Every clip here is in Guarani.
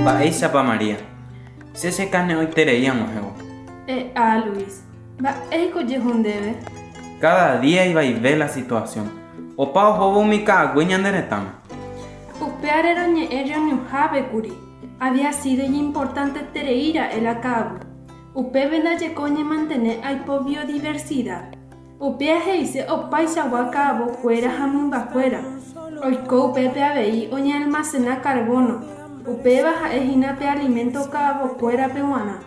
Mba'éichapa María? Che chekane'õiterei ag̃uahẽvo. E'a Luis, mba'éiko ojehu ndéve? Káda día ivaive la situasión. Opa ohóvo umi ka'aguy ñane retãme. Upévare roñe'ẽ rreunionhápe kuri. Había sido iñimportanteterei ra'e la ka'aguy. Upépe ndajeko oñemantene aipo biodiversidad. Upéa he'ise opaichagua ka'avo kuéra ha mymba kuéra. Oiko upépe avei oñealmasena carbono, upéva ha'e hína pe alimento ka'avo kuérape g̃uarã.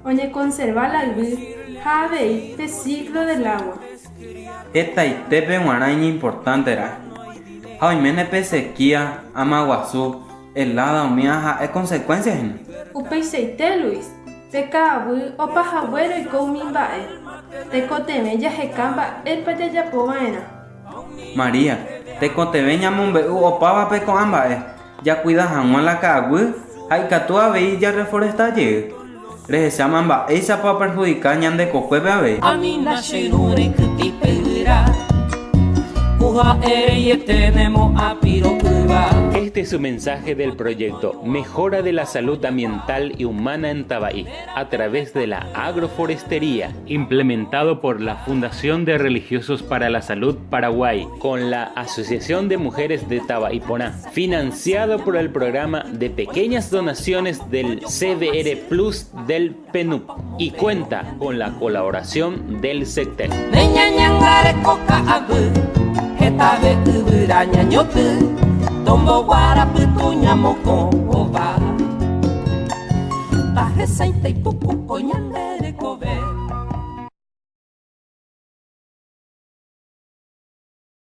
Oñekonserva la yvy ha avei pe ciclo del agua. Hetaitépe g̃uarã iñimportánte ra'e. Ha oiméne pe sequía, ama guasu, helada umíva ha'e consecuencia hína. Upeichaite, Luis. Pe ka'aguy opa haguére oiko umi mba'e. Tekotevẽ jaheka mba'épa jajapo va'erã. María, Tekotevẽ ñamombe'u opávape ko'ã mba'e, jakuida hag̃ua la ka'aguy ha ikatu avei jarreforesta jey. Rehecháma mba'éichapa operhudika ñande kokuépe avei. Anína che irũ reikytĩ pe yvyra, ku ha'e reiete nemo'ã piro'ýva. Este es un mensaje del proyecto Mejora de la Salud Ambiental y Humana en Tava'i a través de la Agroforestería, implementado por la Fundación de Religiosos para la Salud Paraguay con la Asociación de Mujeres de Tava'i Porã, financiado por el programa de pequeñas donaciones del CBR Plus del PNUD y cuenta con la colaboración del SECTEL. Neñañangareko ka'aguy, hetave yvyra ñañoty, tomboguára pytu ñamokõva. Tahesãita ipuku ko ñande rekove.